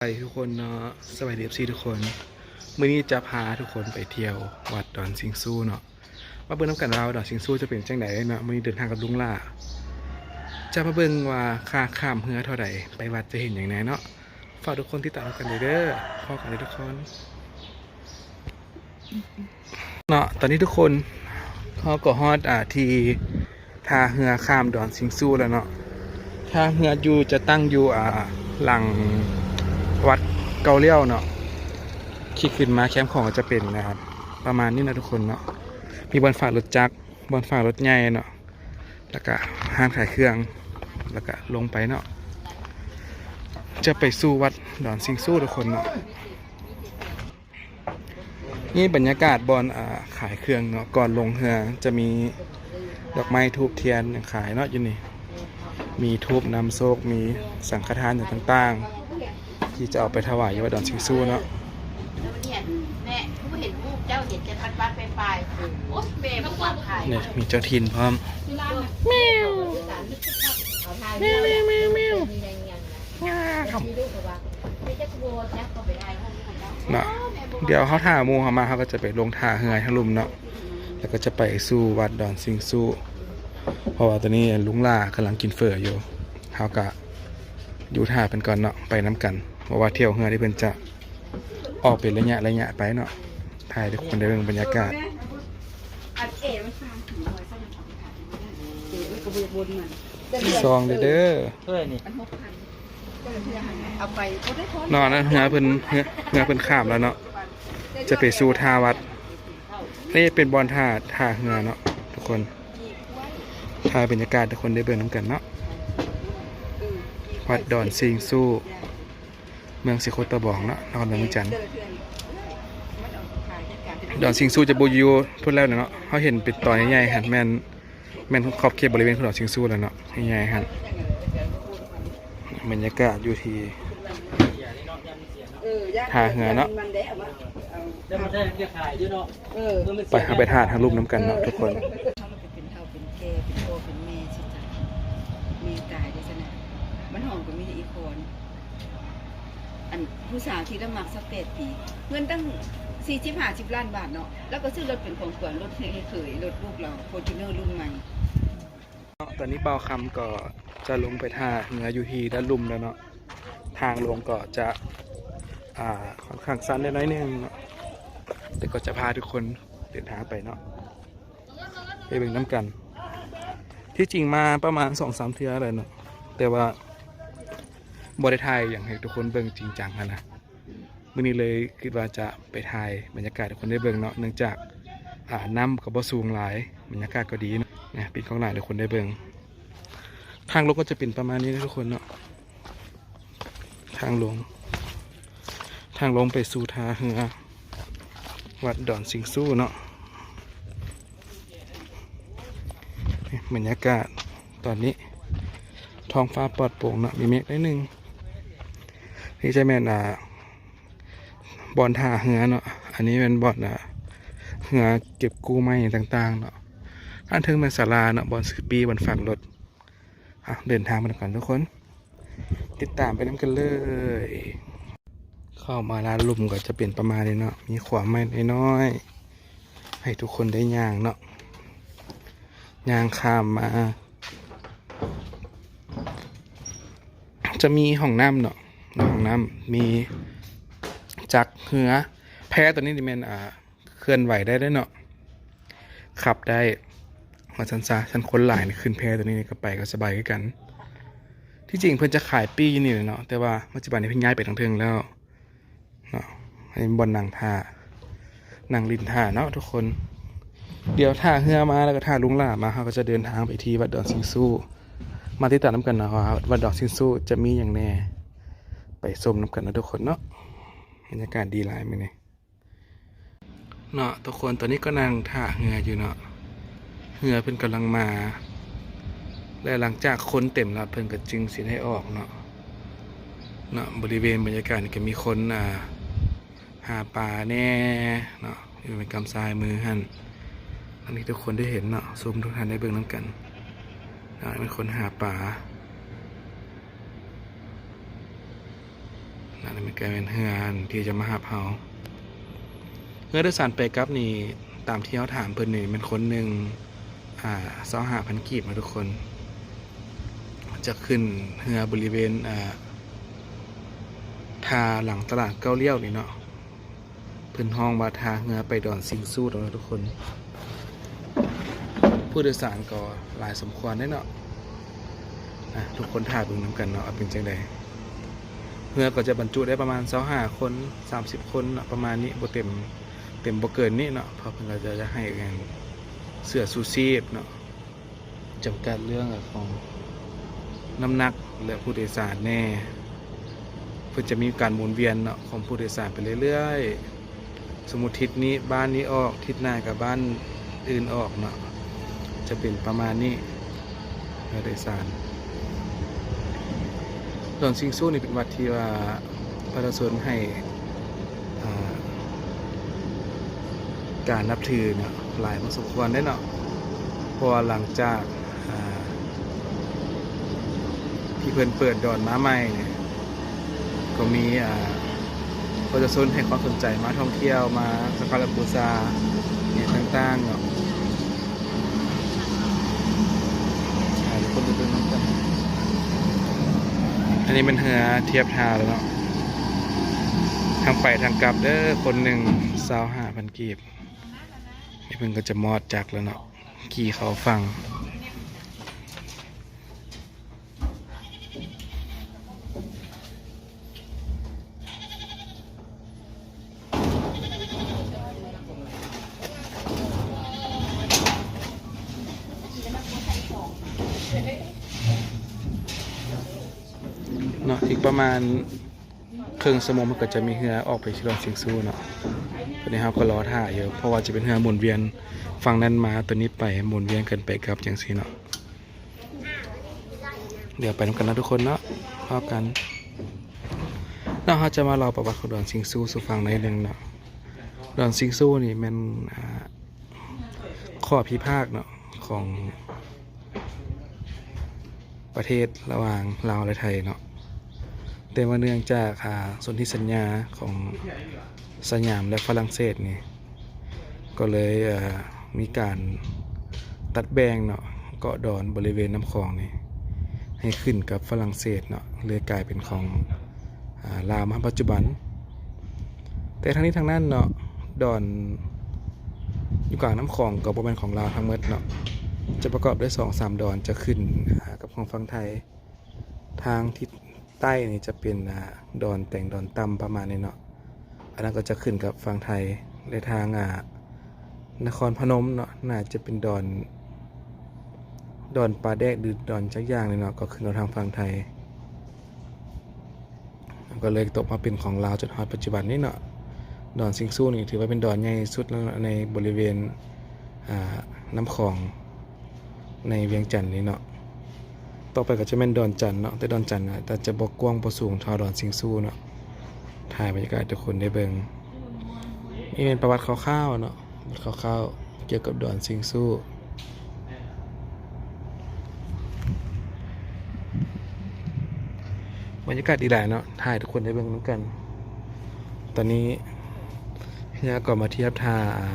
ໄປທຸກຄົນເນາະ ສະບາຍດີ ເອັຟຊີ ທຸກຄົນ. ມື້ນີ້ຈະພາທຸກຄົນໄປທ່ຽວວັດດອນຊິງຊູເນາະ ມາເບິ່ງນຳກັນວ່າວັດດອນຊິງຊູຈະເປັນຈັ່ງໃດເນາະ. ມື້ນີ້ເດີນທາງກັບລຸງຫຼ້າ ຈະມາເບິ່ງວ່າຄ່າຂ້າມເຮືອເທົ່າໃດ ໄປວັດຈະເຫັນຫຍັງແດ່ເນາະ. ຝາກທຸກຄົນຕິດຕາມນຳກັນເດີ ພໍ້ກັນເດີທຸກຄົນ. ເນາະ ຕອນນີ້ທຸກຄົນ ເຮົາກໍຮອດ ອ່າ ທີ່ທ່າເຮືອຂ້າມດອນຊິງຊູແລ້ວເນາະ. ທ່າເຮືອຢູ່ ຈະຕັ້ງຢູ່ ອ່າ ຫຼັງວັດເກົ້າລ້ຽວເນາະ. ຂີ່ຂຶ້ນມາແຄມຂອງກໍຈະເປັນ ອ່າ ປະມານນີ້ນະທຸກຄົນເນາະ. ມີບ່ອນຝາກລົດຈັກ ບ່ອນຝາກລົດໃຫຍ່ເນາະ ແລ້ວກະຮ້ານຂາຍເຄື່ອງ ແລ້ວກະລົງໄປເນາະ ຈະໄປສູ່ວັດດອນຊິງຊູທຸກຄົນເນາະ. ນີ້ບັນຍາກາດບ່ອນ ອ່າ ຂາຍເຄື່ອງເນາະ. ກ່ອນລົງເຮືອຈະມີດອກໄມ້ທູບທຽນຫຍັງຂາຍເນາະ ຢູ່ນີ້. ມີທູບນຳໂຊກ ມີສັງຄະທານຫຍັງຕ່າງໆ ທີ່ຈະເອົາໄປຖວາຍຢູ່ວັດດອນຊິງຊູເນາະ. ແມ່ ຄືບໍ່ເຫັນຮູບເຈົ້າ ເຫັນແຕ່ປັດໆປາຍໆ. ໂອ້ຍ ແມ່ບໍ່ວາງຂາຍ ນີ້ມີເຈົ້າຖິ່ນພ້ອມ. ແມວ ແມວ ແມວ ແມວ ແມວ. ເນາະ ດຽວເຮົາຖ້າໝູ່ເຮົາມາ ເຮົາກໍຈະໄປລົງທ່າເຮືອທາງລຸ່ມເນາະ ແລ້ວກໍຈະໄປສູ່ວັດດອນຊິງຊູ ເພາະວ່າຕອນນີ້ລຸງຫຼ້າກຳລັງກິນເຝີຢູ່. ເຮົາກະຢູ່ຖ້າເພິ່ນກ່ອນເນາະ ໄປນຳກັນ ເພາະວ່າທ່ຽວເຮືອທີ່ເພິ່ນຈະອອກເປັນໄລຍະໄລຍະໄປເນາະ. ຖ່າຍໃຫ້ທຸກຄົນໄດ້ເບິ່ງບັນຍາກາດ. ຊອງເດີ ເອີ ນີ້ ເນາະ ນັ້ນເຮືອເພິ່ນ ເຮືອ ເຮືອເພິ່ນຂ້າມແລ້ວເນາະ ຈະໄປສູ່ທ່າວັດ. ນີ້ເປັນບ່ອນທ່າ ທ່າເຮືອເນາະທຸກຄົນ. ຖ່າຍບັນຍາກາດໃຫ້ທຸກຄົນໄດ້ເບິ່ງນຳກັນເນາະ. ວັດດອນຊິງຊູ ເມືອງສີໂຄດຕະບອງເນາະ ນະຄອນຫຼວງວຽງຈັນ. ດອນຊິງຊູຈະບໍ່ຢູ່ພຸ້ນແລ້ວເນາະ. ເຮົາເຫັນເປັນຕອນໃຫຍ່ໆຫັ້ນ ແມ່ນ ແມ່ນຂອບເຂດບໍລິເວນຂອງດອນຊິງຊູແລ້ວເນາະ ໃຫຍ່ໆຫັ້ນ. ບັນຍາກາດຢູ່ທີ່ທ່າເຮືອເນາະ. ໄປ ເຮົາໄປຖ້າທາງລຸ່ມນຳກັນເນາະທຸກຄົນ. ເປັນເຖົ້າເປັນແກ່ ເປັນພໍ່ເປັນແມ່ຊິຕາຍ ແມ່ຕາຍໄດ້ຊັ້ນນະ. ມັນຫ້ອງກໍມີແຕ່ອີ່ຄອນ. ອັນຜູ້ສາວທີ່ລະມັກຊາວແປດປີ ເງິນຕັ້ງສີ່ສິບຫ້າສິບລ້ານບາດເນາະ ລາວກໍຊື້ລົດເປັນຂອງຂວັນ ລົດໃຫ້ເຂີຍ ລົດລູກລາວ ຟໍຈູນເນີລຸ້ນໃໝ່. ຕອນນີ້ບ່າວຄຳກໍຈະລົງໄປທ່າເຮືອຢູ່ທີ່ດ້ານລຸ່ມແລ້ວເນາະ. ທາງລົງກໍຈະ ອ່າ ຂ້ອນຂ້າງຊັນແດ່ໜ້ອຍໜຶ່ງເນາະ ແຕ່ກໍຈະພາທຸກຄົນເດີນທາງໄປເນາະ ໄປເບິ່ງນຳກັນ. ທີ່ຈິງມາປະມານສອງສາມເທື່ອແລ້ວເນາະ ແຕ່ວ່າບໍ່ໄດ້ຖ່າຍຫຍັງໃຫ້ທຸກຄົນເບິ່ງຈິງຈັງຫັ້ນນະ. ມື້ນີ້ເລີຍຄິດວ່າຈະໄປຖ່າຍບັນຍາກາດໃຫ້ທຸກຄົນໄດ້ເບິ່ງເນາະ ເນື່ອງຈາກ ອ່າ ນ້ຳກໍບໍ່ສູງຫຼາຍ ບັນຍາກາດກໍດີເນາະ. ນະ ປິດກ້ອງຫຼາຍໃຫ້ທຸກຄົນໄດ້ເບິ່ງ. ທາງລົງກໍຈະເປັນປະມານນີ້ນະທຸກຄົນເນາະ. ທາງລົງ ທາງລົງໄປສູ່ທ່າເຮືອວັດດອນຊິງຊູເນາະ. ນີ້ບັນຍາກາດຕອນນີ້ ທ້ອງຟ້າປອດໂປ່ງເນາະ ມີເມກໜ້ອຍໜຶ່ງ. ນີ້ຈະແມ່ນ ອ່າ ບ່ອນທ່າເຮືອເນາະ. ອັນນີ້ແມ່ນບ່ອນ ອ່າ ເຮືອເກັບກູ້ໄມ້ຕ່າງໆເນາະ. ທາງເທິງແມ່ນສາລາເນາະ ບ່ອນຊື້ປີ້ ບ່ອນຝາກລົດ. ອ່ະ ເດີນທາງໄປນຳກັນທຸກຄົນ ຕິດຕາມໄປນຳກັນເລີຍ. ເຂົ້າມາດ້ານລຸ່ມກໍຈະເປັນປະມານນີ້ເນາະ ມີຂວາມໄມ້ນ້ອຍໆ ໃຫ້ທຸກຄົນໄດ້ຍ່າງເນາະ ຍ່າງຂ້າມມາ. ຈະມີຫ້ອງນ້ຳເນາະ ຫ້ອງນ້ຳ ມີຈັກເຮືອ. ແພຕົວນີ້ນີ້ແມ່ນ ອ່າ ເຄື່ອນໄຫວໄດ້ເດ້ເນາະ ຂັບໄດ້ວ່າຊັ້ນຊະ. ຄັນຄົນຫຼາຍນີ້ ຂຶ້ນແພຕົວນີ້ນີ້ກໍໄປກໍສະບາຍຄືກັນ. ທີ່ຈິງເພິ່ນຈະຂາຍປີ້ຢູ່ນີ້ແຫຼະເນາະ ແຕ່ວ່າປັດຈຸບັນນີ້ເພິ່ນຍ້າຍໄປທາງເທິງແລ້ວເນາະ. ໃຫ້ບ່ອນນັ່ງຖ້າ ນັ່ງຫຼິ້ນຖ້າເນາະທຸກຄົນ. ດຽວຖ້າເຮືອມາ ແລ້ວກໍຖ້າລຸງຫຼ້າມາ ເຮົາກໍຈະເດີນທາງໄປທີ່ວັດດອນຊິງຊູ. ມາຕິດຕາມນຳກັນເນາະວ່າວັດດອນຊິງຊູຈະມີຫຍັງແດ່ ໄປຊົມນຳກັນເນາະທຸກຄົນເນາະ. ບັນຍາກາດດີຫຼາຍມື້ນີ້ ເນາະທຸກຄົນ. ຕອນນີ້ກໍນັ່ງຖ້າເຮືອຢູ່ເນາະ ເຮືອເພິ່ນກຳລັງມາ ແລະ ຫຼັງຈາກຄົນເຕັມແລ້ວ ເພິ່ນກໍຈຶ່ງຊິໄດ້ອອກເນາະ. ເນາະ ບໍລິເວນບັນຍາກາດນີ້ກໍມີຄົນ ອ່າ ຫາປາແດ່ເນາະ ຢູ່ແມ່ນກຳຊ້າຍມືຫັ້ນ. ອັນນີ້ທຸກຄົນໄດ້ເຫັນເນາະ ຊົມທຸກທ່ານໄດ້ເບິ່ງນຳກັນເນາະ ມີຄົນຫາປາ. ອັນນີ້ມັນກະແມ່ນເຮືອທີ່ຈະມາຮັບເຮົາ. ເຮືອໂດຍສານໄປກັບນີ້ ຕາມທີ່ເຮົາຖາມເພິ່ນນີ້ແມ່ນຄົນໜຶ່ງ ອ່າ ຊາວຫ້າພັນກີບເນາະທຸກຄົນ. ຈະຂຶ້ນເຮືອບໍລິເວນ ອ່າ ທ່າຫຼັງຕະຫຼາດເກົ້າລ້ຽວນີ້ເນາະ. ເພິ່ນຮ້ອງວ່າທ່າເຮືອໄປດອນຊິງຊູເນາະທຸກຄົນ. ຜູ້ໂດຍສານກໍຫຼາຍສົມຄວນເດ້ເນາະ. ອ່ະ ທຸກຄົນຖ້າເບິ່ງນຳກັນເນາະ ວ່າເປັນຈັ່ງໃດ. ເຮືອກໍຈະບັນຈຸໄດ້ປະມານຊາວຫ້າຄົນ ສາມສິບຄົນເນາະ ປະມານນີ້ ບໍ່ເຕັມ ເຕັມບໍ່ເກີນນີ້ເນາະ. ເພາະເພິ່ນກໍຈະໃຫ້ເສື້ອຊູຊີບເນາະ. ຈຳກັດເລື່ອງຂອງນ້ຳໜັກ ແລະ ຜູ້ໂດຍສານແດ່. ເພິ່ນຈະມີການໝູນວຽນເນາະ ຂອງຜູ້ໂດຍສານໄປເລື້ອຍໆ. ສົມມຸດທິດນີ້ບ້ານນີ້ອອກ ທິດໜ້າກໍບ້ານອື່ນອອກເນາະ. ຈະເປັນປະມານນີ້ ເຮືອໂດຍສານ. ດອນຊິງຊູນີ້ເປັນວັດທີ່ວ່າປະຊາຊົນໃຫ້ ອ່າ ການນັບຖືເນາະ ຫຼາຍພໍສົມຄວນເດ້ເນາະ. ເພາະວ່າຫຼັງຈາກ ອ່າ ທີ່ເພິ່ນເປີດດອນມາໃໝ່ນີ້ ກໍມີ ອ່າ ປະຊາຊົນໃຫ້ຄວາມສົນໃຈມາທ່ອງທ່ຽວ ມາສັກກາລະບູຊາຫຍັງຕ່າງໆເນາະ. ອ່າ ທຸກຄົນໄປເບິ່ງນຳກັນ. ອັນນີ້ແມ່ນເຮືອທຽບທ່າແລ້ວເນາະ ທັງໄປທັງກັບເດີ. ຄົນໜຶ່ງຊາວຫ້າພັນກີບ. ນີ້ເພິ່ນກໍຈະມອດຈັກແລ້ວເນາະ ຂີ່ເຂົ້າຝັ່ງ. ເນາະ ອີກປະມານເຄິ່ງຊົ່ວໂມງ ມັນກໍຈະມີເຮືອອອກໄປທີ່ດອນຊິງຊູເນາະ. ຕອນນີ້ເຮົາກໍລໍຖ້າຢູ່ ເພາະວ່າຈະເປັນເຮືອໝູນວຽນຝັ່ງນັ້ນມາ ຕົວນີ້ໄປ ໝູນວຽນກັນໄປກັບຈັ່ງຊີ້ເນາະ. ດຽວໄປນຳກັນເນາະທຸກຄົນເນາະ ພໍ້ກັນເນາະ. ເຮົາຈະມາເລົ່າປະຫວັດຂອງດອນຊິງຊູສູ່ຟັງໜ້ອຍໜຶ່ງເນາະ. ດອນຊິງຊູນີ້ແມ່ນ ອ່າ ຂໍ້ພິພາກເນາະ ຂອງປະເທດລະຫວ່າງລາວ ແລະ ໄທເນາະ. ແຕ່ວ່າເນື່ອງຈາກ ອ່າ ສົນທິສັນຍາຂອງສະຫຍາມ ແລະ ຝຣັ່ງເສດນີ້ ກໍເລີຍ ເອີ ມີການຕັດແບ່ງເນາະ ເກາະດອນບໍລິເວນນ້ຳຂອງນີ້ ໃຫ້ຂຶ້ນກັບຝຣັ່ງເສດເນາະ ເລີຍກາຍເປັນຂອງ ອາ ລາວມາຮອດປັດຈຸບັນ. ແຕ່ທັງນີ້ທັງນັ້ນເນາະ ດອນຢູ່ກາງນ້ຳຂອງກໍບໍ່ແມ່ນຂອງລາວທັງໝົດເນາະ, ຈະປະກອບດ້ວຍສອງສາມດອນ ຈະຂຶ້ນ ອາ ກັບຂອງຝັ່ງໄທ. ທາງທິດໃຕ້ນີ້ຈະເປັນ ອາ ດອນແຕງດອນຕ່ຳປະມານນີ້ເນາະ, ອັນນັ້ນກໍຈະຂຶ້ນກັບຝັ່ງໄທ. ແລະ ທາງ ອາ ນະຄອນພະນົມເນາະ ໜ້າຈະເປັນດອນ ດອນປາແດກ ຫຼື ດອນຈັກຢ່າງນີ້ເນາະ ກໍຂຶ້ນກັບທາງຝັ່ງໄທ. ກໍເລີຍຕົກມາເປັນຂອງລາວຈົນຮອດປັດຈຸບັນນີ້ເນາະ. ດອນຊິງຊູນີ້ຖືວ່າເປັນດອນໃຫຍ່ສຸດແລ້ວເນາະ ໃນບໍລິເວນ ອາ ນ້ຳຂອງໃນວຽງຈັນນີ້ເນາະ. ຕໍ່ໄປກໍຈະແມ່ນດອນຈັນເນາະ, ແຕ່ດອນຈັນອາດຈະບໍ່ກວ້າງບໍ່ສູງເທົ່າດອນຊິງຊູເນາະ. ຖ່າຍບັນຍາກາດໃຫ້ທຸກຄົນໄດ້ເບິ່ງ. ນີ້ແມ່ນປະຫວັດຄ່າວໆເນາະ, ປະຫວັດຄ່າວໆກ່ຽວກັບດອນຊິງຊູ. ບັນຍາກາດດີຫຼາຍເນາະ, ຖ່າຍໃຫ້ທຸກຄົນໄດ້ເບິ່ງນຳກັນ. ຕອນນີ້ເຮືອກໍມາທຽບທ່າ ອາ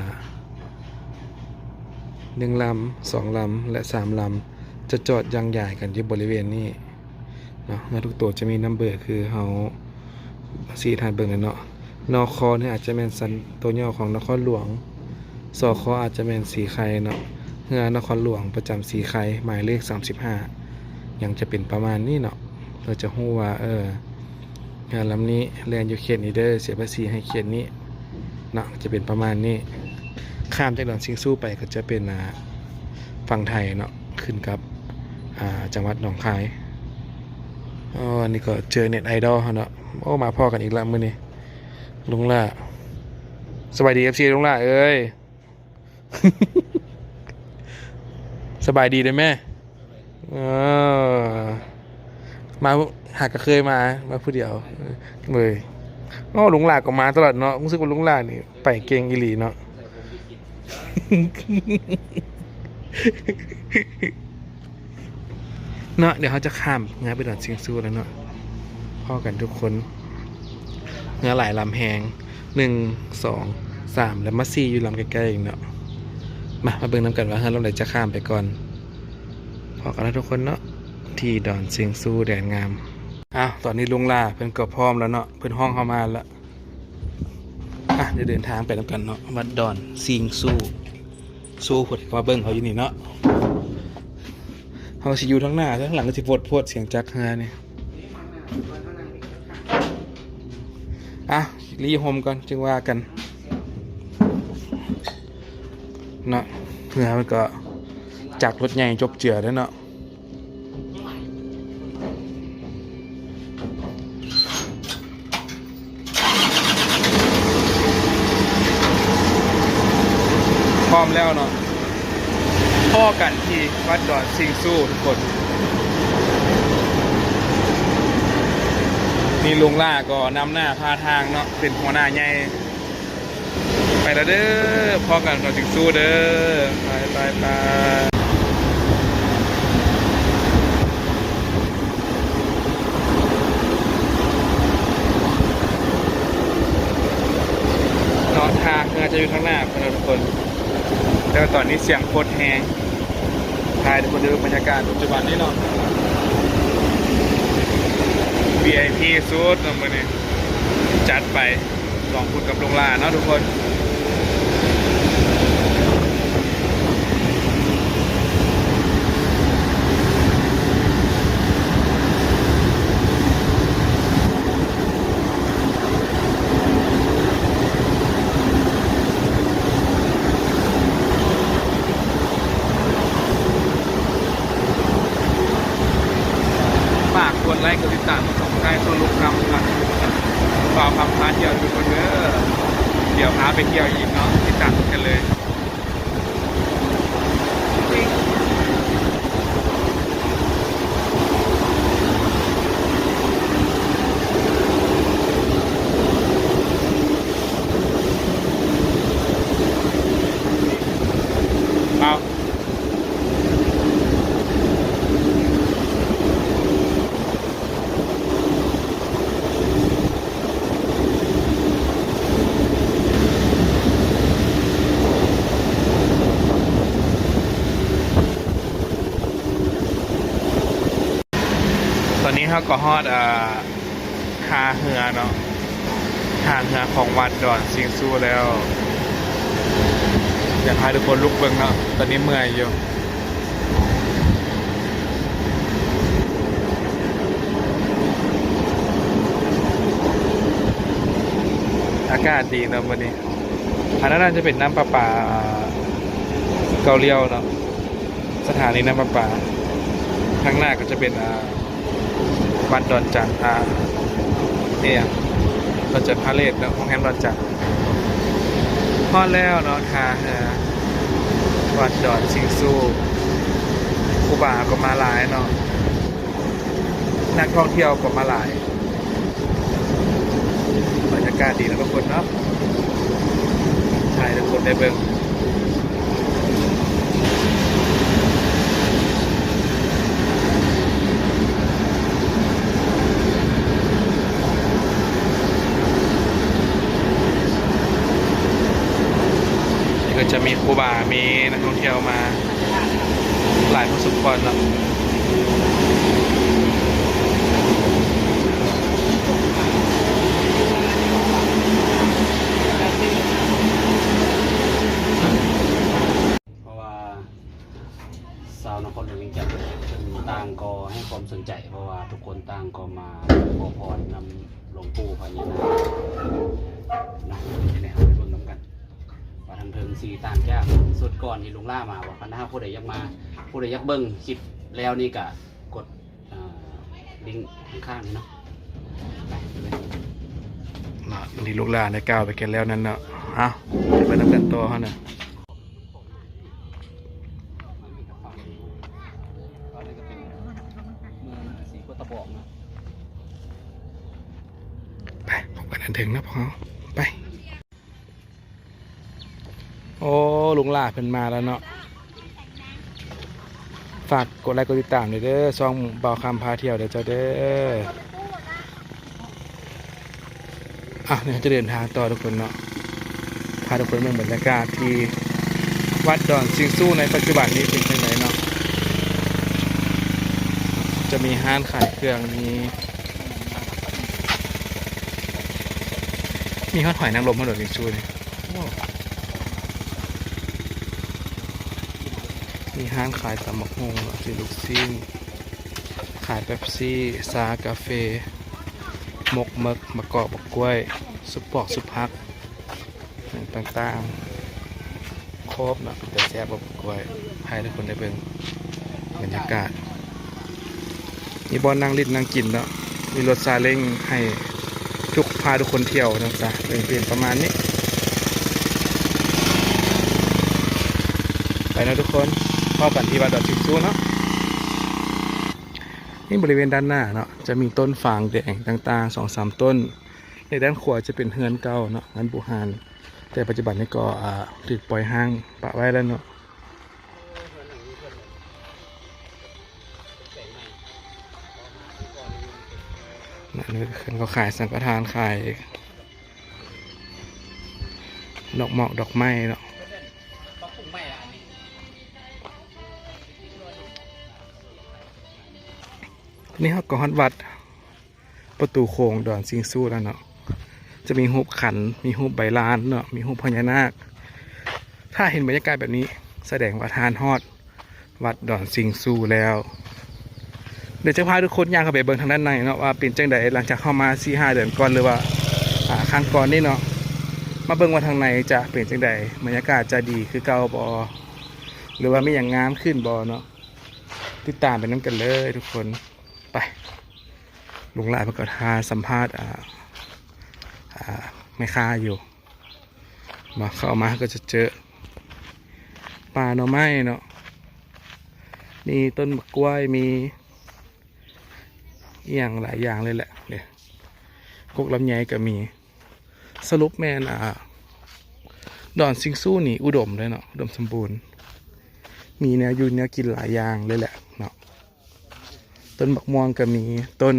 ໜຶ່ງລຳ, ສອງລຳ ແລະ ສາມລຳ ຈະຈອດຢັ້ງຢາຍກັນຢູ່ບໍລິເວນນີ້ເນາະ. ເຮືອທຸກໂຕຈະມີນຳເບີ ຄືເຮົາຊີ້ໃຫ້ເບິ່ງແລ້ວເນາະ. ນຄ ນີ້ອາດຈະແມ່ນສັນ ຕົວຫຍໍ້ຂອງນະຄອນຫຼວງ, ສຄ ອາດຈະແມ່ນສີໄຄເນາະ. ເຮືອນະຄອນຫຼວງປະຈຳສີໄຄ ໝາຍເລກສາມສິບຫ້າ ຫຍັງຈະເປັນປະມານນີ້ເນາະ. ເຮົາຈະຮູ້ວ່າ ເອີ ເຮືອລຳນີ້ແລ່ນຢູ່ເຂດນີ້ເດີ, ເສຍພາສີໃຫ້ເຂດນີ້ເນາະ, ຈະເປັນປະມານນີ້. ຂ້າມຈາກດອນຊິງຊູໄປກໍຈະເປັນ ອ່າ ຝັ່ງໄທເນາະ, ຂຶ້ນກັບ ອ່າ ຈັງຫວັດໜອງຄາຍ. ອໍ ອັນນີ້ກໍເຈີເນັດໄອດອລເຮົາເນາະ. ໂອ້ ມາພໍ້ກັນອີກລະມື້ນີ້ ລຸງຫຼ້າ. ສະບາຍດີ ເອັຟຊີ ລຸງຫຼ້າເອີຍ. ສະບາຍດີເດີແມ່. ເອີ ມາຫາກະເຄີຍມາ ມາຜູ້ດຽວເວີຍ. ໂອ້ ລຸງຫຼ້າກໍມາຕະຫຼອດເນາະ, ຮູ້ສຶກວ່າລຸງຫຼ້ານີ້ໄປເກັ່ງອີ່ຫຼີເນາະ. ເນາະ ດຽວເຮົາຈະຂ້າມເຮືອໄປດອນຊິງຊູແລ້ວເນາະ. ພໍ້ກັນທຸກຄົນ ເຮືອຫຼາຍລຳແຮງ ໜຶ່ງ ສອງ ສາມ ແລ້ວມາສີ່ຢູ່ລຳໃກ້ໆອີກເນາະ. ມາ ມາເບິ່ງນຳກັນວ່າເຮືອລຳໃດຈະຂ້າມໄປກ່ອນ. ພໍ້ກັນນະທຸກຄົນເນາະ ທີ່ດອນຊິງຊູແດນງາມ. ອ້າວ ຕອນນີ້ລຸງຫຼ້າເພິ່ນກໍພ້ອມແລ້ວເນາະ ເພິ່ນຮ້ອງເຮົາມາແລ້ວ. ອ່ະ ດຽວເດີນທາງໄປນຳກັນເນາະ ວັດດອນຊິງຊູ. ຊູພຸ້ນ ມາເບິ່ງເຂົາຢູ່ນີ້ເນາະ. ເຮົາຊິຢູ່ທາງໜ້າ ທາງຫຼັງກໍຊິໂພດໆ ສຽງຈັກເຮືອນີ້. ອ່ະ ລີ່ຮົ່ມກ່ອນ ຈຶ່ງວ່າກັນເນາະ. ເຮືອມັນກໍຈັກລົດໃຫຍ່ຈົບເຈືອແລ້ວເນາະ. ພ້ອມແລ້ວເນາະ ພໍ້ກັນທີ່ວັດດອນຊິງຊູທຸກຄົນ. ນີ້ລຸງຫຼ້າກໍນຳໜ້າພາທາງເນາະ ເປັນຫົວໜ້າໃຫຍ່. ໄປແລ້ວເດີ ພໍ້ກັນດອນຊິງຊູເດີ. ໄປ ໄປ ໄປ. ເນາະ ທ່າເຮືອຈະຢູ່ທາງໜ້າພຸ້ນເນາະທຸກຄົນ ແຕ່ວ່າຕອນນີ້ສຽງໂຄດແຮງ. ຖ່າຍໃຫ້ທຸກຄົນໄດ້ເບິ່ງບັນຍາກາດປັດຈຸບັນນີ້ເນາະ ວີໄອພີສຸດເນາະມື້ນີ້ ຈັດໄປ ສອງຄົນກັບລຸງຫຼ້າເນາະທຸກຄົນ. ຝາກກົດໄລ້ກົດຕິດຕາມຊ່ອງຄ້າຍຊົນລູກຄຳ ບ່າວຄຳພາທ່ຽວທຸກຄົນເດີ. ດຽວພາໄປທ່ຽວອີກເນາະ ຕິດຕາມກັນເລີຍ. ເອົາ ຕອນນີ້ເຮົາກໍຮອດ ອ່າ ທ່າເຮືອເນາະ ທ່າເຮືອຂອງວັດດອນຊິງຊູແລ້ວ. ຢາກພາທຸກຄົນລຸກເບິ່ງເນາະ ຕອນນີ້ເມື່ອຍຢູ່. ອາກາດດີເນາະມື້ນີ້. ອັນນັ້ນໜ້າຈະເປັນນ້ຳປະປາເກົ້າລ້ຽວເນາະ ສະຖານີນ້ຳປະປາ. ທາງໜ້າກໍຈະເປັນ ອ່າ ວັດດອນຈັນ ອ່າ ອີ່ຫຍັງ ດອນຈັນພາເລດເນາະ ໂຮງແຮມດອນຈັນ. ຮອດແລ້ວເນາະ ທ່າເຮືອວັດດອນຊິງຊູ. ຄູບາກໍມາຫຼາຍເນາະ ນັກທ່ອງທ່ຽວກໍມາຫຼາຍ. ບັນຍາກາດດີເນາະທຸກຄົນເນາະ ຖ່າຍໃຫ້ທຸກຄົນໄດ້ເບິ່ງ. ນີ້ກໍຈະມີຄູບາ ມີນັກທ່ອງທ່ຽວມາ ຫຼາຍພໍສົມຄວນເນາະ. ເພາະວ່າຊາວນະຄອນຫຼວງວຽງຈັນເພິ່ນຕ່າງກໍໃຫ້ຄວາມສົນໃຈ ເພາະວ່າທຸກຄົນຕ່າງກໍມາຂໍພອນນຳຫຼວງປູ່ພະຍານາກນະ. ເຮົາໄປເບິ່ງນຳກັນວ່າທາງເທິງຊິຕ່າງຈາກຊຸດກ່ອນທີ່ລຸງຫຼ້າມາບໍ່. ຄັນຖ້າຜູ້ໃດຢາກມາ ຜູ້ໃດຢາກເບິ່ງຄລິບແລ້ວນີ້ກະ ກົດ ອ່າ ລິ້ງຂ້າງໆນີ້ເນາະ. ໄປເລີຍເນາະ ນີ້ລູກຫຼານໄດ້ກ່າວໄປກັນແລ້ວນັ້ນເນາະ. ເອົາ ໄປນຳກັນຕໍ່ເຮົານະ. ໄປ ພົບກັນອັນເທິງນະພວກເຮົາ ໄປ. ໂອ້ ລຸງຫຼ້າເພິ່ນມາແລ້ວເນາະ. ຝາກກົດໄລ້ກົດຕິດຕາມແດ່ເດີ ຊ່ອງບ່າວຄຳພາທ່ຽວເດີເຈົ້າເດີ. ອ່ະ ດຽວເຮົາຈະເດີນທາງຕໍ່ທຸກຄົນເນາະ ພາທຸກຄົນເບິ່ງບັນຍາກາດທີ່ວັດດອນຊິງຊູໃນປັດຈຸບັນນີ້ເປັນຈັ່ງໃດເນາະ. ຈະມີຮ້ານຂາຍເຄື່ອງ ມີ ມີຮອດຫອຍນາງລົມ ຮອດດອນຊິງຊູນີ້. ໂອ້ ມີຮ້ານຂາຍຕຳບັກຫຸ່ງ ຊື້ລູກຊີ້ນ ຂາຍເປັບຊີ ຊາ ກາເຟ ໝົກເໝິກ ໝາກກອກ ໝາກກ້ວຍ ຊຸບປອກ ຊຸບຜັກ ຫຍັງຕ່າງໆ ຄົບເນາະ. ເປັນຕາແຊບບໍ່ ໝາກກ້ວຍ ໃຫ້ທຸກຄົນໄດ້ເບິ່ງບັນຍາກາດ. ມີບ່ອນນັ່ງຫຼິ້ນນັ່ງກິນເນາະ ມີລົດຊາເລັງໃຫ້ທຸກ ພາທຸກຄົນທ່ຽວວ່າຊັ້ນຊະ. ເປັນ ເປັນປະມານນີ້ ໄປເນາະທຸກຄົນ ພໍ້ກັນທີ່ວັດດອນຊິງຊູເນາະ. ນີ້ບໍລິເວນດ້ານໜ້າເນາະ ຈະມີຕົ້ນຝາງແດງຕ່າງໆ ສອງສາມຕົ້ນ. ໃນດ້ານຂວາຈະເປັນເຮືອນເກົ່າເນາະ ເຮືອນບູຮານ ແຕ່ປັດຈຸບັນນີ້ກໍ ອ່າ ຖືກປ່ອຍຮ້າງປະໄວ້ແລ້ວເນາະ. ນັ້ນເຂົາຂາຍສັງກະທານ ຂາຍດອກໝອກດອກໄມ້ເນາະ. ນີ້ເຮົາກໍຮອດວັດ ປະຕູໂຂງດອນຊິງຊູແລ້ວເນາະ. ຈະມີຮູບຂັນ ມີຮູບໃບລານເນາະ ມີຮູບພະຍານາກ. ຖ້າເຫັນບັນຍາກາດແບບນີ້ ສະແດງວ່າທ່ານຮອດວັດດອນຊິງຊູແລ້ວ. ດຽວຈະພາທຸກຄົນຍ່າງເຂົ້າໄປເບິ່ງທາງດ້ານໃນເນາະ ວ່າເປັນຈັ່ງໃດ ຫຼັງຈາກເຮົາມາສີ່ຫ້າເດືອນກ່ອນ ຫຼືວ່າ ອ່າ ຄັ້ງກ່ອນນີ້ເນາະ. ມາເບິ່ງວ່າທາງໃນຈະເປັນຈັ່ງໃດ ບັນຍາກາດຈະດີຄືເກົ່າບໍ່ ຫຼືວ່າມີຫຍັງງາມຂຶ້ນບໍ່ເນາະ. ຕິດຕາມໄປນຳກັນເລີຍທຸກຄົນ. ໄປ ລຸງຫຼ້າເພິ່ນກໍຖ້າສຳພາດ ອ່າ ອ່າ ແມ່ຄ້າຢູ່. ມາ ເຂົ້າມາກໍຈະເຈີປ່າໜໍ່ໄມ້ເນາະ ມີຕົ້ນໝາກກ້ວຍ ມີອີ່ຫຍັງຫຼາຍຢ່າງເລີຍແຫຼະ. ນີ້ ກົກລຳໄຍກໍມີ. ສະຫຼຸບແມ່ນ ອ່າ ດອນຊິງຊູນີ້ອຸດົມເລີຍເນາະ ອຸດົມສົມບູນ ມີແນວຢູ່ແນວກິນຫຼາຍຢ່າງເລີຍແຫຼະເນາະ. ຕົ້ນບັກມ່ວງກໍມີ ຕົ້ນ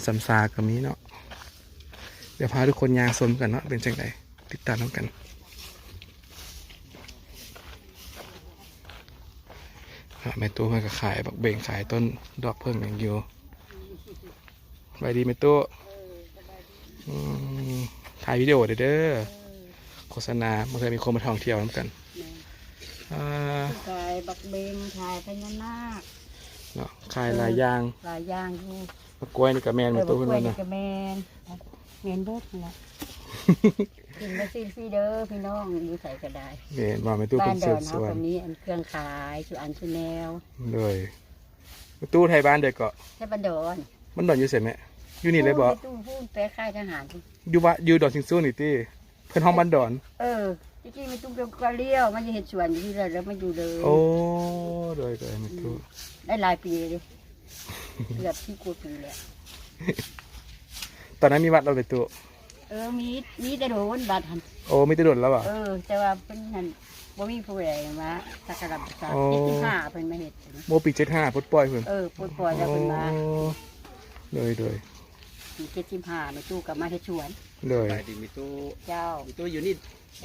ຊຳຊາກໍມີເນາະ. ດຽວພາທຸກຄົນຍ່າງຊົມກັນເນາະ ເປັນຈັ່ງໃດ ຕິດຕາມນຳກັນ. ອ່າ ແມ່ຕູ້ເພິ່ນກໍຂາຍບັກເບັງ ຂາຍຕົ້ນດອກເຜິ້ງຫຍັງຢູ່. ສະບາຍດີແມ່ຕູ້. ເອີ ສະບາຍດີ. ອືມ ຖ່າຍວິດີໂອເດີ ເອີ ໂຄສະນາ ບາງເທື່ອມີຄົນມາທ່ອງທ່ຽວນຳກັນ. ແມ່ນ. ອ່າ ຂາຍບັກເບັງ ຂາຍພະຍານາກເນາະ ຂາຍຫຼາຍຢ່າງ ເອີ ຫຼາຍຢ່າງຢູ່. ໝາກກ້ວຍນີ້ກໍແມ່ນ ເອີ ແມ່ຕູ້ເພິ່ນວ່ານະ ໝາກກ້ວຍນີ້ກໍແມ່ນ ແມ່ນເບິດຫັ້ນລະ. ກິນມາຊິຟຣີເດີພີ່ນ້ອງ ຢູ່ໃສກໍໄດ້. ແມ່ນບໍ່ແມ່ຕູ້ ເພິ່ນເຊີນຊວນ. ບ້ານດອນເຮົາກໍມີອັນເຄື່ອງຂາຍ ສູ່ອັນສູ່ແນວ. ໂດຍ. ແມ່ຕູ້ໄທບ້ານໃດເກາະ? ໄທບ້ານດອນ. ບ້ານດອນຢູ່ໃສແມ່? ຢູ່ນີ້ເລີຍບໍ່? ພຸ້ນ ແມ່ຕູ້ພຸ້ນ ໄປຄ້າຍທະຫານພຸ້ນ. ຢູ່ວະ ຢູ່ດອນຊິງຊູນີ້ຕິ? ເພິ່ນຮ້ອງບ້ານດອນ. ເອີ ແຕ່ກີ້ແມ່ຕູ້ກໍລ້ຽວມາເຮັດສວນຢູ່ນີ້ແຫຼະ ແລ້ວມາຢູ່ເລີຍ. ໂອ້ ໂດຍໆ ແມ່ຕູ້ ອືມ ໄດ້ຫຼາຍປີເດ້ ເກືອບສິບກວ່າປີແລ້ວ. ຕອນນັ້ນມີວັດແລ້ວແມ່ຕູ້? ເອີ ມີ ມີແຕ່ໂດນບັດຫັ້ນ. ໂອ້ ມີແຕ່ດົນແລ້ວຫວາ? ເອີ ແຕ່ວ່າເພິ່ນຫັ້ນບໍ່ມີຜູ້ໃດມາສັກກາລະບູຊາ. ອໍ ເຈັດສິບຫ້າເພິ່ນມາເຮັດ. ໂອ້ ປີເຈັດຫ້າປົດປ່ອຍເພິ່ນ. ເອີ ປົດປ່ອຍແລ້ວເພິ່ນມາ. ອໍ ໂດຍໆ ປີເຈັດສິບຫ້າແມ່ຕູ້ກໍມາເຮັດສວນ. ໂດຍ. ສະບາຍດີແມ່ຕູ້. ເຈົ້າ. ແມ່ຕູ້ຢູ່ນີ້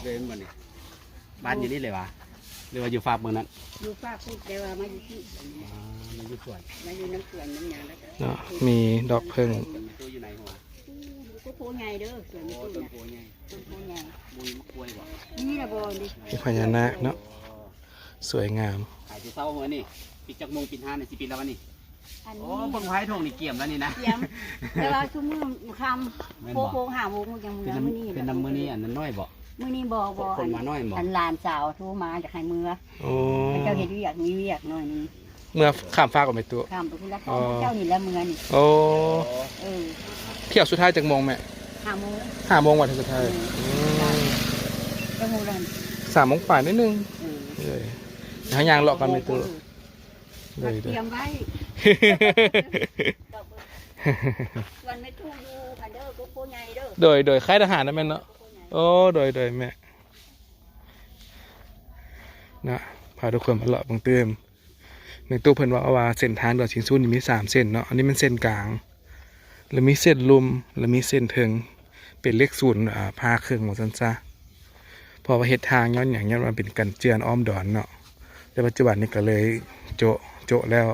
ເລີຍແມ່ນບໍ່ນີ້? ບ້ານຢູ່ນີ້ເລີຍຫວາ ຫຼືວ່າຢູ່ຟາກເມືອງນັ້ນ? ຢູ່ຟາກພຸ້ນ ແຕ່ວ່າມາຢູ່ທີ່. ອໍ ມາຢູ່ສວນ ມາຢູ່ນຳສວນນຳຫຍັງແລ້ວກໍເນາະ. ມີດອກເຜິ້ງ. ແມ່ຕູ້ຢູ່ໃນຫົວ. ໂອ້ ໂພໃຫຍ່ເດີ ສວນແມ່ຕູ້. ຕົ້ນໂພໃຫຍ່ ຕົ້ນໂພໃຫຍ່. ມີໝາກກ້ວຍບໍ່? ມີລະບໍ່ນີ້? ມີພະຍານາກເນາະ. ອໍ ສວຍງາມ. ຂາຍແຕ່ເຊົ້າມື້ນີ້. ປິດຈັກໂມງ? ປິດຮ້ານນີ້ ຊິປິດແລ້ວວະນີ້? ອັນນີ້ ໂອ້ ເບິ່ງພາຍຖົງນີ້ກຽມແລ້ວນີ້ນະ. ກຽມ ແຕ່ວ່າຊຸມມື້ຄ່ຳ. ແມ່ນບໍ່? ຫົກໂມງ ຫ້າໂມງຍັງເມືອ. ມື້ນີ້ ເປັນນຳມື້ນີ້ອັນນັ້ນໜ້ອຍບໍ່? ມື້ນີ້ບໍ່ ບໍ່ ຄົນມາໜ້ອຍບໍ່? ອັນຫຼານສາວໂທມາຢາກໃຫ້ເມືອ. ໂອ້ ເຂົາເຈົ້າເຮັດວຽກ ມີວຽກໜ້ອຍໜຶ່ງ. ເມືອຂ້າມຟາກບໍ່ແມ່ຕູ້? ຂ້າມໄປພຸ້ນລະ. ອໍ ເຈົ້ານີ້ລະເມືອນີ້. ໂອ້ ເອີ ທ່ຽວສຸດທ້າຍຈັກໂມງແມ່? ຫ້າໂມງ. ຫ້າໂມງວັນສຸດທ້າຍ. ອືມ ອືມ ຈັກໂມງລະ? ສາມໂມງປາຍໜ້ອຍໜຶ່ງ. ເອີ ເອີ ເຮົາຍ່າງເລາະກັນແມ່ຕູ້. ເອີ ໂດຍໆ ຕຽມໄວ້. ວັນແມ່ຕູ້ຢູ່ຫັ້ນເດີ ໂພໃຫຍ່ເດີ. ໂດຍໆ ຄ້າຍທະຫານນະແມ່ນເນາະ. ໂອ້ ໂດຍໆ ແມ່. ນະ ພາທຸກຄົນມາເລາະເບິ່ງຕື່ມ. ແມ່ຕູ້ເພິ່ນເວົ້າວ່າເສັ້ນທາງດອນຊິງຊູນີ້ມີສາມເສັ້ນເນາະ. ອັນນີ້ແມ່ນເສັ້ນກາງ ແລ້ວມີເສັ້ນລຸ່ມ ແລ້ວມີເສັ້ນເທິງ. ເປັນເລກສູນ ອ່າ ພາເຄິ່ງວ່າຊັ້ນຊະ ເພາະວ່າເຮັດທາງຍ້ອນຫຍັງ? ຍ້ອນວ່າເປັນກັນເຈື່ອນອ້ອມດອນເນາະ. ແຕ່ປັດຈຸບັນນີ້ກໍເລີຍໂຈະ ໂຈະແລ້ວ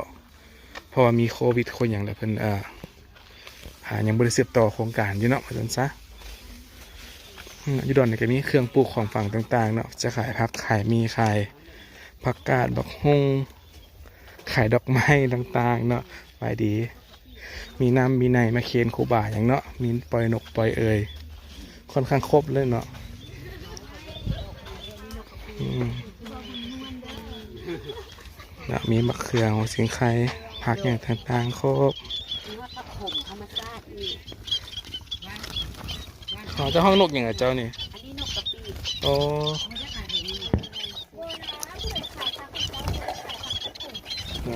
ເພາະວ່າມີໂຄວິດໂຄຫຍັງ ແລ້ວເພິ່ນ ອ່າ ອ່າ ຍັງບໍ່ໄດ້ສືບຕໍ່ໂຄງການຢູ່ເນາະ ວ່າຊັ້ນຊະ. ອືມ ຢູ່ດອນນີ້ກໍມີເຄື່ອງປູກຂອງຝັງຕ່າງໆເນາະ ຈະຂາຍຜັກ ຂາຍໝີ່ ຂາຍຜັກກາດ ບັກຫຸ່ງ ຂາຍດອກໄມ້ຕ່າງໆເນາະ. ສະບາຍດີ. ມີນ້ຳມີໃນມາເຄນຄູບາຫຍັງເນາະ ມີປ່ອຍນົກປ່ອຍເອີຍ ຄ່ອນຂ້າງຄົບເລີຍເນາະ. ອືມ ເນາະ ມີໝາກເຂືອງ ຫົວສິງໄຄ ຜັກຫຍັງຕ່າງໆຄົບ. ອໍ ເຈົ້າຮ້ອງນົກຫຍັງລະເຈົ້ານີ້? ອໍ ເນາ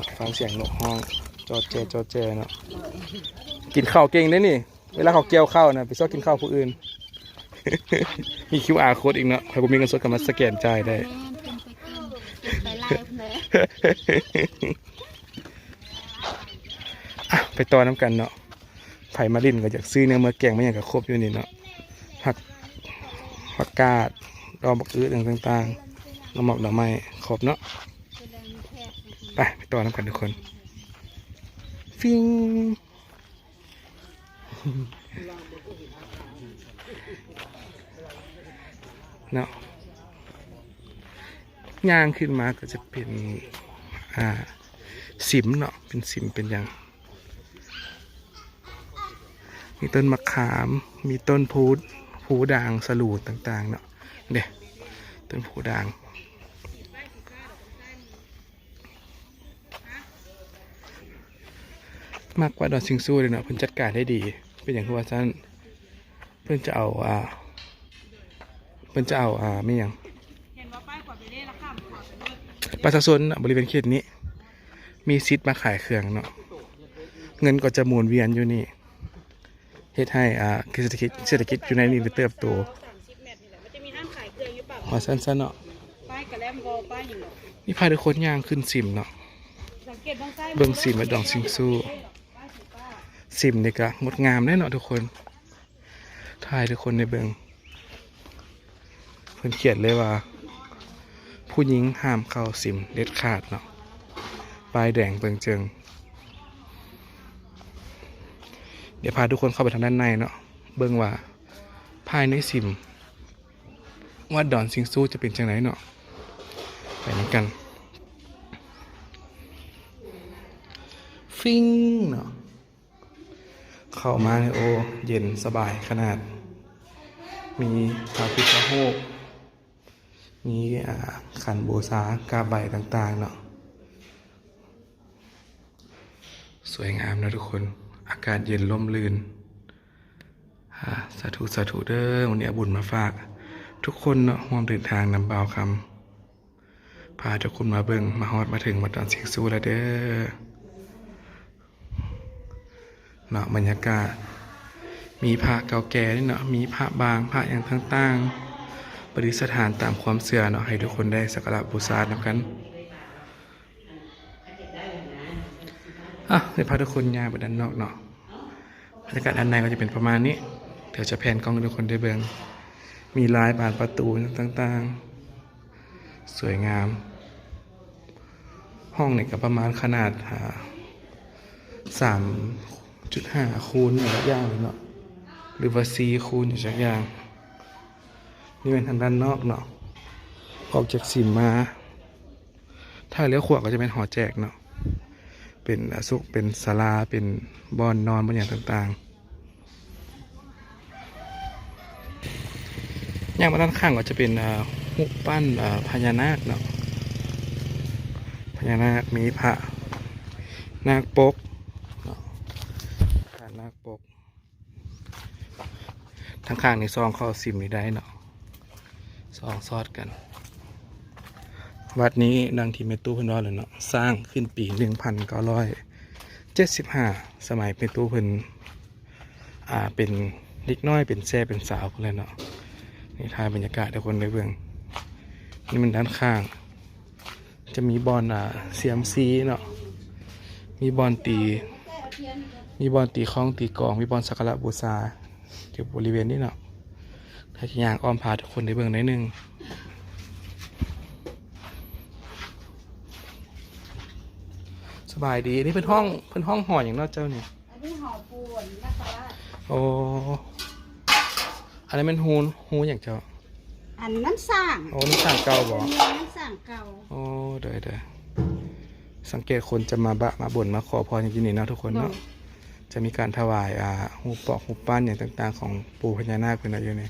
ະ ຟັງສຽງນົກຮ້ອງ ຈໍແຈ ຈໍແຈເນາະ. ກິນເຂົ້າເກັ່ງເດ້ນີ້ ເວລາເຂົາກ່ຽວເຂົ້ານະ ໄປຊອກກິນເຂົ້າຜູ້ອື່ນ. ມີຄິວອາໂຄດອີກເນາະ ໃຜບໍ່ມີເງິນສົດກໍມາສະແກນຈ່າຍໄດ້. ແມ່ນ ເປັນໄປເກັ່ງ ເປັນໄປໄລແຫຼະ. ອ່ະ ໄປຕໍ່ນຳກັນເນາະ. ໃຜມາຫຼິ້ນກໍຢາກຊື້ແນວເມືອແກງ ມາຫຍັງກໍຄົບຢູ່ນີ້ເນາະ ຜັກ ຜັກກາດ ດອກບັກອຶດຫຍັງຕ່າງໆ ໜໍ່ໝອກໜໍ່ໄມ້ ຄົບເນາະ. ໄປ ໄປຕໍ່ນຳກັນທຸກຄົນ. ຟິງ ເນາະ ຍ່າງຂຶ້ນມາກໍຈະເປັນ ອ່າ ສິມເນາະ ເປັນສິມເປັນຫຍັງ. ມີຕົ້ນມະຂາມ ມີຕົ້ນພູ ພູດ່າງສະຫຼູຕ່າງໆເນາະ ເດ້ ຕົ້ນພູດ່າງ. ມັກວັດດອນຊິງຊູເດ້ເນາະ ເພິ່ນຈັດການໄດ້ດີ. ເປັນຫຍັງຄືວ່າຊັ້ນ? ເພິ່ນຈະເອົາ ອ່າ ເພິ່ນຈະເອົາ ອ່າ ແມ່ນຫຍັງ ປະຊາຊົນເນາະ ບໍລິເວນເຂດນີ້ ມີສິດມາຂາຍເຄື່ອງເນາະ ເງິນກໍຈະໝູນວຽນຢູ່ນີ້ ເຮັດໃຫ້ ອ່າ ເສດຖະກິດ ເສດຖະກິດຢູ່ໃນນີ້ໄດ້ເຕີບໂຕ ວ່າຊັ້ນຊະເນາະ. ນີ້ພາທຸກຄົນຍ່າງຂຶ້ນສິມເນາະ ເບິ່ງສິມວັດດອນຊິງຊູ. ສິມນີ້ກະງົດງາມເດ້ເນາະທຸກຄົນ. ຖ່າຍໃຫ້ທຸກຄົນໄດ້ເບິ່ງ ເພິ່ນຂຽນເລີຍວ່າ ຜູ້ຍິງຫ້າມເຂົ້າສິມເດັດຂາດເນາະ ປ້າຍແດງເບິ່ງເຈີງ. ດຽວພາທຸກຄົນເຂົ້າໄປທາງດ້ານໃນເນາະ ເບິ່ງວ່າພາຍໃນສິມວັດດອນຊິງຊູຈະເປັນຈັ່ງໃດເນາະ. ໄປນຳກັນ ຟິງເນາະ. ເຂົ້າມານີ້ ໂອ້ ເຢັນສະບາຍຂະໜາດ ມີພະພຸດທະຮູບ ມີ ອ່າ ຂັນບູຊາ ກາບໄຫວ້ຕ່າງໆເນາະ. ສວຍງາມເນາະທຸກຄົນ ອາກາດເຢັນ ລົມລື່ນ. ອາ ສາທຸ ສາທຸເດີ້ ມື້ນີ້ເອົາບຸນມາຝາກທຸກຄົນເນາະ ຮ່ວມເດີນທາງນຳບ່າວຄຳ. ພາທຸກຄົນມາເບິ່ງ ມາຮອດມາເຖິງວັດດອນຊິງຊູແລ້ວເດີ້ເນາະ. ບັນຍາກາດ ມີພະເກົ່າແກ່ນີ້ເນາະ ມີພະບາງ ພະຫຍັງຕ່າງໆ ປະດິດສະຖານຕາມຄວາມເຊື່ອເນາະ ໃຫ້ທຸກຄົນໄດ້ສັກກາລະບູຊານຳກັນ. ອ່ະ ໄດ້ພາທຸກຄົນຍ່າງໄປດ້ານນອກເນາະ. ບັນຍາກາດດ້ານໃນກໍຈະເປັນປະມານນີ້ ດຽວຈະແພນກ້ອງໃຫ້ທຸກຄົນໄດ້ເບິ່ງ ມີລາຍບານປະຕູຕ່າງໆ ສວຍງາມ. ຫ້ອງນີ້ກໍປະມານຂະໜາດ ອ່າ ສາມຈຸດຫ້າຄູນຫຍັງຈັກຢ່າງເນາະ ຫຼືວ່າສີ່ຄູນຫຍັງຈັກຢ່າງ. ນີ້ແມ່ນທາງດ້ານນອກເນາະ ອອກຈາກສິມມາ ຖ້າລ້ຽວຂວາກໍຈະແມ່ນຫໍແຈກເນາະ ເປັນ ອາ ສຸກ ເປັນສາລາ ເປັນບ່ອນນອນ ບ່ອນຫຍັງຕ່າງໆ. ຍ່າງມາດ້ານຂ້າງກໍຈະເປັນ ເອີ ຮູບປັ້ນ ເອີ ພະຍານາກເນາະ ພະຍານາກ ມີພະນາກປົກເນາະ ພະນາກປົກ. ທາງຂ້າງນີ້ສ່ອງເຂົ້າສິມນີ້ໄດ້ເນາະ ສ່ອງສອດກັນ. ວັດນີ້ດັ່ງທີ່ແມ່ຕູ້ເພິ່ນເວົ້າແຫຼະເນາະ ສ້າງຂຶ້ນປີໜຶ່ງພັນເກົ້າຮ້ອຍເຈັດສິບຫ້າ ສະໄໝແມ່ຕູ້ເພິ່ນ ອ່າ ເປັນເດັກນ້ອຍ ເປັນແຊເປັນສາວພຸ້ນແຫຼະເນາະ. ນີ້ຖ່າຍບັນຍາກາດໃຫ້ຄົນໄດ້ເບິ່ງ. ນີ້ແມ່ນດ້ານຂ້າງ ຈະມີບ່ອນ ອ່າ ເຊຍມຊີເນາະ ມີບ່ອນຕີ ມີບ່ອນຕີຄ້ອງຕີກອງ ມີບ່ອນສັກກາລະບູຊາ ຢູ່ບໍລິເວນນີ້ເນາະ. ຖ້າຈະຍ່າງອ້ອມພາທຸກຄົນໄດ້ເບິ່ງໜ້ອຍໜຶ່ງ. ສະບາຍດີ. ອັນນີ້ເພິ່ນຮ້ອງ ເພິ່ນຮ້ອງຫໍຫຍັງເນາະເຈົ້ານີ້? ອັນນີ້ຫໍປູນນາຄະລາດ. ໂອ້ ອັນນັ້ນແມ່ນຮູ ຮູຫຍັງເຈົ້າ? ອັນນ້ຳສ້າງ. ໂອ້ ນ້ຳສ້າງເກົ່າບໍ? ນ້ຳສ້າງເກົ່າ. ໂອ້ ໂດຍໆ. ສັງເກດຄົນຈະມາບະມາບົນມາຂໍພອນຢູ່ນີ້ເນາະທຸກຄົນເນາະ. ໂດຍ. ຈະມີການຖວາຍ ອ່າ ຮູບປອກຮູບປັ້ນຫຍັງຕ່າງໆຂອງປູພະຍານາກເພິ່ນນະຢູ່ນີ້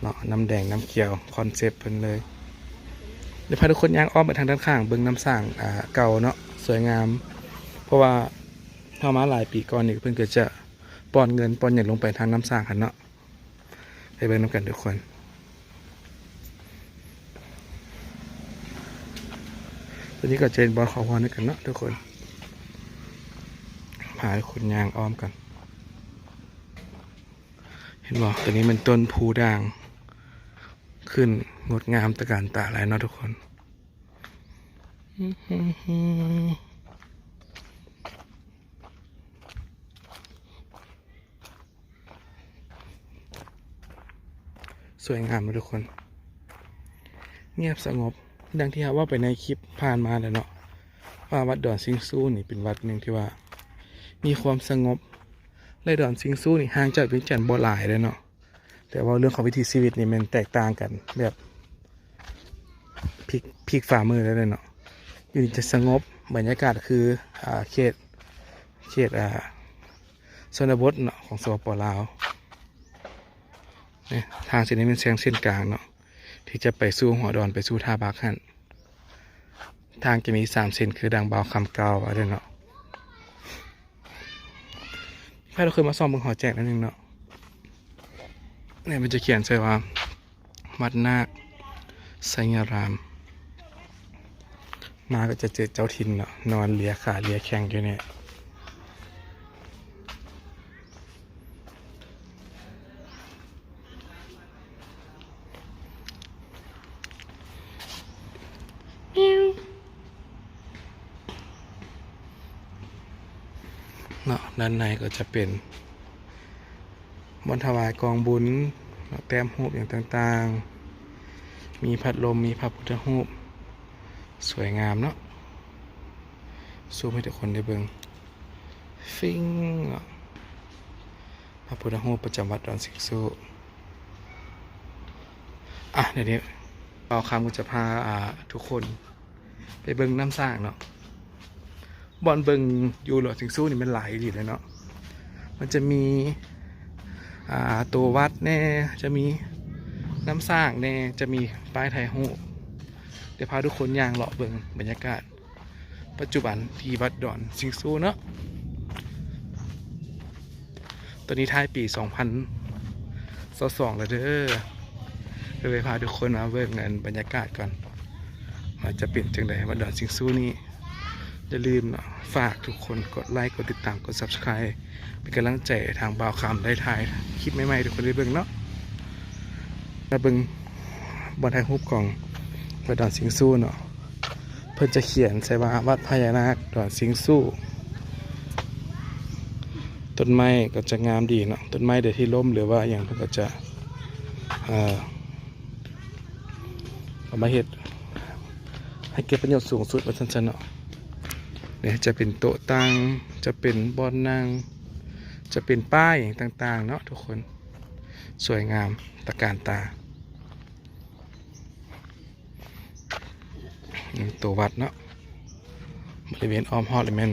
ເນາະ. ນ້ຳແດງນ້ຳຂຽວ ຄອນເຊັບເພິ່ນເລີຍ. ດຽວພາທຸກຄົນຍ່າງອ້ອມໄປທາງດ້ານຂ້າງເບິ່ງນ້ຳສ້າງ ອ່າ ເກົ່າເນາະ ສວຍງາມ. ເພາະວ່າເຮົາມາຫຼາຍປີກ່ອນນີ້ ເພິ່ນກໍຈະປ່ອນເງິນປ່ອນຫຍັງລົງໄປທາງນ້ຳສ້າງຫັ້ນເນາະ. ໄປເບິ່ງນຳກັນທຸກຄົນ. ຕົວນີ້ກໍຈະເປັນບ່ອນຂໍພອນນຳກັນເນາະທຸກຄົນ. ພາທຸກຄົນຍ່າງອ້ອມກັນ. ເຫັນບໍ່? ຕົວນີ້ແມ່ນຕົ້ນພູດ່າງ ຂຶ້ນງົດງາມຕະການຕາຫຼາຍເນາະທຸກຄົນ. ສວຍງາມເນາະທຸກຄົນ ງຽບສະຫງົບ. ດັ່ງທີ່ເຮົາເວົ້າໄປໃນຄລິບຜ່ານມາແລ້ວເນາະ ວ່າວັດດອນຊິງຊູນີ້ເປັນວັດໜຶ່ງທີ່ວ່າມີຄວາມສະຫງົບ ແລະ ດອນຊິງຊູນີ້ຫ່າງຈາກວຽງຈັນບໍ່ຫຼາຍເດ້ເນາະ. ແຕ່ເວົ້າເລື່ອງຂອງວິຖີຊີວິດນີ້ແມ່ນແຕກຕ່າງກັນແບບ ພິກ ພິກຝ່າມືໄດ້ເລີຍເນາະ. ຢູ່ນີ້ຈະສະຫງົບ ບັນຍາກາດຄື ອ່າ ເຂດ ເຂດ ອ່າ ຊົນນະບົດເນາະ ຂອງ ສປປ ລາວ. ນີ້ ທາງເສັ້ນນີ້ແມ່ນທາງເສັ້ນກາງເນາະ ທີ່ຈະໄປສູ່ຫົວດອນ ໄປສູ່ທ່າບັກຫັ້ນ. ທາງຈະມີສາມເສັ້ນ ຄືດັ່ງບ່າວຄຳກ່າວໄວ້ເດີເນາະ. ໃຜລາວເຄີຍມາສ່ອງເບິ່ງຫໍແຈກໜ້ອຍໜຶ່ງເນາະ. ນີ້ມັນຈະຂຽນໃສ່ວ່າ ວັດນາກໄຊຍາລາມ. ມາກໍຈະເຈີເຈົ້າຖິ່ນເນາະ ນອນເລຍຂາເລຍແຂ້ງຢູ່ນີ້. ເນາະ ດ້ານໃນກໍຈະເປັນບ່ອນຖວາຍກອງບຸນເນາະ ແຕ້ມຮູບຫຍັງຕ່າງໆ ມີພັດລົມ ມີພະພຸດທະຮູບ ສວຍງາມເນາະ. ຊູມໃຫ້ທຸກຄົນໄດ້ເບິ່ງ ຟິງເນາະ. ພະພຸດທະຮູບປະຈຳວັດດອນຊິງຊູ. ອ່ະ ດຽວນີ້ບ່າວຄຳກໍຈະພາ ອ່າ ທຸກຄົນໄປເບິ່ງນ້ຳສ້າງເນາະ. ບ່ອນເບິ່ງຢູ່ດອນຊິງຊູນີ້ແມ່ນຫຼາຍອີ່ຫຼີເລີຍເນາະ. ມັນຈະມີ ອ່າ ໂຕວັດແດ່ ຈະມີນ້ຳສ້າງແດ່ ຈະມີປ້າຍຖ່າຍຮູບ. ດຽວພາທຸກຄົນຍ່າງເລາະເບິ່ງບັນຍາກາດ ປັດຈຸບັນທີ່ວັດດອນຊິງຊູເນາະ. ຕອນນີ້ທ້າຍປີສອງພັນຊາວສອງແລ້ວເດີ ກໍເລີຍພາທຸກຄົນມາເບິ່ງອັນບັນຍາກາດກ່ອນ ວ່າຈະເປັນຈັ່ງໃດວັດດອນຊິງຊູນີ້. ຢ່າລືມເນາະ ຝາກທຸກຄົນກົດໄລ ກົດຕິດຕາມ ກົດ Subscribe ເປັນກຳລັງໃຈໃຫ້ທາງບ່າວຄຳໄດ້ຖ່າຍຄລິບໃໝ່ໆ ໃຫ້ທຸກຄົນໄດ້ເບິ່ງເນາະ. ມາເບິ່ງບ່ອນຖ່າຍຮູບຂອງວັດດອນຊິງຊູເນາະ. ເພິ່ນຈະຂຽນໃສ່ວ່າ ວັດພະຍານາກດອນຊິງຊູ. ຕົ້ນໄມ້ກໍຈະງາມດີເນາະ ຕົ້ນໄມ້ໃດທີ່ລົ້ມ ຫຼືວ່າຫຍັງ ເພິ່ນກໍຈະ ເອີ ເອົາມາເຮັດໃຫ້ເກີດປະໂຫຍດສູງສຸດ ວ່າຊັ້ນຊະເນາະ. ນີ້ຈະເປັນໂຕະຕັ່ງ ຈະເປັນບ່ອນນັ່ງ ຈະເປັນປ້າຍຫຍັງຕ່າງໆເນາະທຸກຄົນ. ສວຍງາມຕະການຕາ. ນີ້ໂຕວັດເນາະ ບໍລິເວນອ້ອມຮອບນີ້ແມ່ນ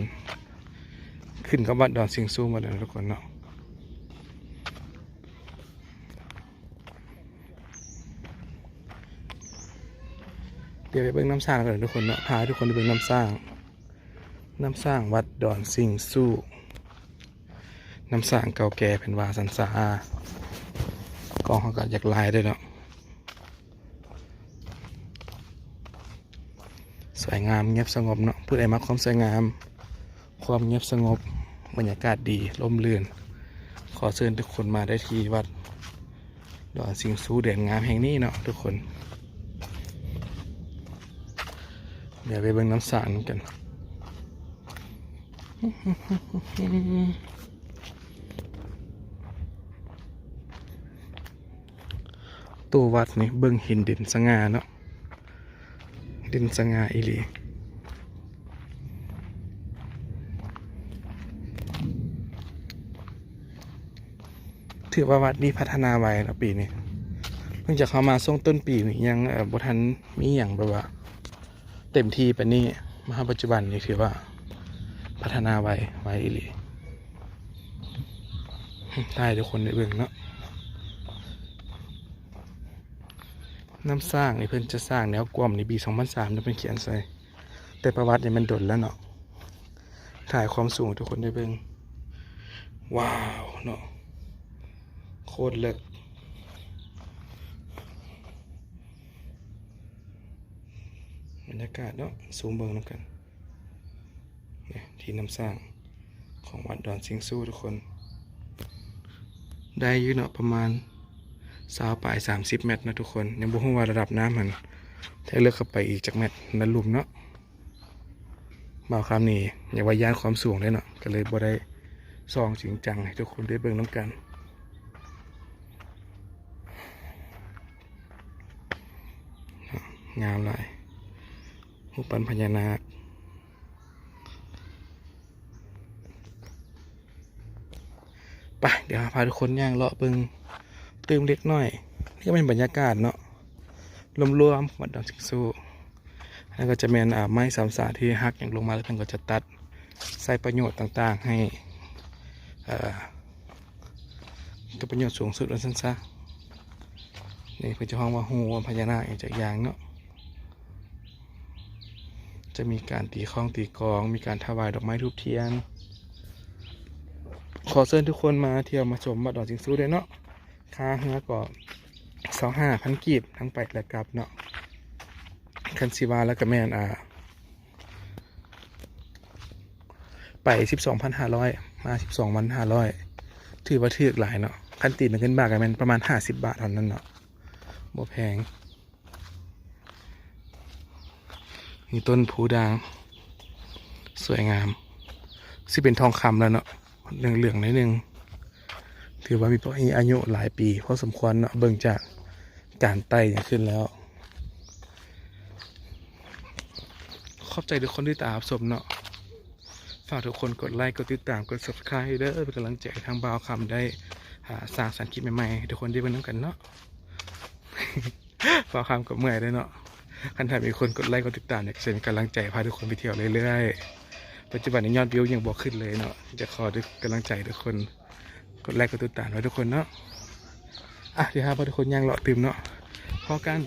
ຂຶ້ນກັບວັດດອນຊິງຊູໝົດເລີຍເນາະທຸກຄົນເນາະ. ດຽວໄປເບິ່ງນ້ຳສ້າງກັນເດີທຸກຄົນເນາະ ພາທຸກຄົນໄປເບິ່ງນ້ຳສ້າງ ນ້ຳສ້າງວັດດອນຊິງຊູ. ນ້ຳສ້າງເກົ່າແກ່ເພິ່ນວ່າຊັ້ນສາ. ກ້ອງເຮົາກໍຢາກຫຼາຍເດ້ເນາະ. ສວຍງາມ ງຽບສະຫງົບເນາະ. ຜູ້ໃດມັກຄວາມສວຍງາມ ຄວາມງຽບສະຫງົບ ບັນຍາກາດດີ ຮົ່ມລື່ນ ຂໍເຊີນທຸກຄົນມາໄດ້ທີ່ວັດດອນຊິງຊູ ແດນງາມແຫ່ງນີ້ເນາະທຸກຄົນ. ດຽວໄປເບິ່ງນ້ຳສ້າງນຳກັນ. ໂຕວັດນີ້ເບິ່ງເຫັນເດັ່ນສະຫງ່າເນາະ ເດັ່ນສະຫງ່າອີ່ຫຼີ. ຖືວ່າວັດນີ້ພັດທະນາໄວເນາະປີນີ້. ເນື່ອງຈາກເຮົາມາຊ່ວງຕົ້ນປີນີ້ຍັງ ເອີ ບໍ່ທັນມີຫຍັງແບບວ່າເຕັມທີ່ປານນີ້. ມາຮອດປັດຈຸບັນນີ້ຖືວ່າພັດທະນາໄວ ໄວອີ່ຫຼີ. ຖ່າຍໃຫ້ທຸກຄົນໄດ້ເບິ່ງເນາະ. ນ້ຳສ້າງນີ້ເພິ່ນຈະສ້າງແນວກວມນີ້ປີສອງພັນສາມເນາະ ເພິ່ນຂຽນໃສ່ ແຕ່ປະຫວັດນີ້ມັນດົນແລ້ວເນາະ. ຖ່າຍຄວາມສູງໃຫ້ທຸກຄົນໄດ້ເບິ່ງ. ວ້າວເນາະ ໂຄດເລິກ. ບັນຍາກາດເນາະ ຊູມເບິ່ງນຳກັນ. ນີ້ທີ່ນ້ຳສ້າງຂອງວັດດອນຊິງຊູ ທຸກຄົນ. ໄດ້ຢູ່ເນາະ ປະມານຊາວປາຍ ສາມສິບແມັດເນາະທຸກຄົນ. ຍັງບໍ່ຮູ້ວ່າລະດັບນ້ຳຫັ້ນຈະເລິກເຂົ້າໄປອີກຈັກແມັດໃນລຸ່ມເນາະ. ບ່າວຄຳນີ້ ຢ່າວ່າຢ້ານຄວາມສູງເດ້ເນາະ ກໍເລີຍບໍ່ໄດ້ສ່ອງຈິງຈັງໃຫ້ທຸກຄົນໄດ້ເບິ່ງນຳກັນ. ງາມຫຼາຍ ຮູບປັ້ນພະຍານາກ. ໄປ ດຽວເຮົາພາທຸກຄົນຍ່າງເລາະເບິ່ງຕື່ມເລັກນ້ອຍ. ນີ້ກໍເປັນບັນຍາກາດເນາະ ລວມໆວັດດອນຊິງຊູ. ອັນນັ້ນກໍຈະແມ່ນ ອາ ໄມ້ສາມສາທີ່ຫັກຫຍັງລົງມາ ແລ້ວເພິ່ນກໍຈະຕັດໃຊ້ປະໂຫຍດຕ່າງໆໃຫ້ ເອີ ເກີດປະໂຫຍດສູງສຸດວ່າຊັ້ນຊະ. ນີ້ເພິ່ນຈະຮ້ອງວ່າຮູພະຍານາກອີກຈັກຢ່າງເນາະ. ຈະມີການຕີຄ້ອງຕີກອງ ມີການຖວາຍດອກໄມ້ທູບທຽນ. ຂໍເຊີນທຸກຄົນມາທ່ຽວມາຊົມວັດດອນຊິງຊູໄດ້ເນາະ. ຄ່າເຮືອກໍຊາວຫ້າພັນກີບ ທັງໄປ ແລະ ກັບເນາະ. ຄັນຊິວ່າແລ້ວກໍແມ່ນ ອາ ໄປສິບສອງພັນຫ້າຮ້ອຍ ມາສິບສອງພັນຫ້າຮ້ອຍ ຖືວ່າຖືກຫຼາຍເນາະ. ຄັນຕີເປັນເງິນບາດກໍແມ່ນປະມານຫ້າສິບບາດເທົ່ານັ້ນເນາະ ບໍ່ແພງ. ມີຕົ້ນພູດ່າງສວຍງາມ ຊິເປັນທອງຄຳແລ້ວເນາະ ເຫຼືອງໆໜ້ອຍໜຶ່ງ. ຖືວ່າມີ ມີອາຍຸຫຼາຍປີພໍສົມຄວນເນາະ ເບິ່ງຈາກການໄຕ່ຫຍັງຂຶ້ນແລ້ວ. ຂອບໃຈທຸກຄົນທີ່ຕາມຮັບຊົມເນາະ. ຝາກທຸກຄົນກົດໄລ ກົດຕິດຕາມ ກົດ Subscribe ເດີ ເປັນກຳລັງໃຈໃຫ້ທາງບ່າວຄຳໄດ້ ອາ ສ້າງສັນຄລິບໃໝ່ໆໃຫ້ທຸກຄົນໄດ້ເບິ່ງນຳກັນເນາະ. ບ່າວຄຳກໍເມື່ອຍເດ້ເນາະ. ຄັນຖ້າມີຄົນກົດໄລ ກົດຕິດຕາມນີ້ ກໍຈະເປັນກຳລັງໃຈພາທຸກຄົນໄປທ່ຽວເລື້ອຍໆ. ປັດຈຸບັນນີ້ຍອດວິວຍັງບໍ່ຂຶ້ນເລີຍເນາະ. ຈະຂໍກຳລັງໃຈທຸກຄົນ ກົດໄລ ກົດຕິດຕາມໄວ້ທຸກຄົນເນາະ. ອ່ະ ດຽວເຮົາພາທຸກຄົນຍ່າງເລາະຕື່ມເນາະ. ພໍ້ກັນ.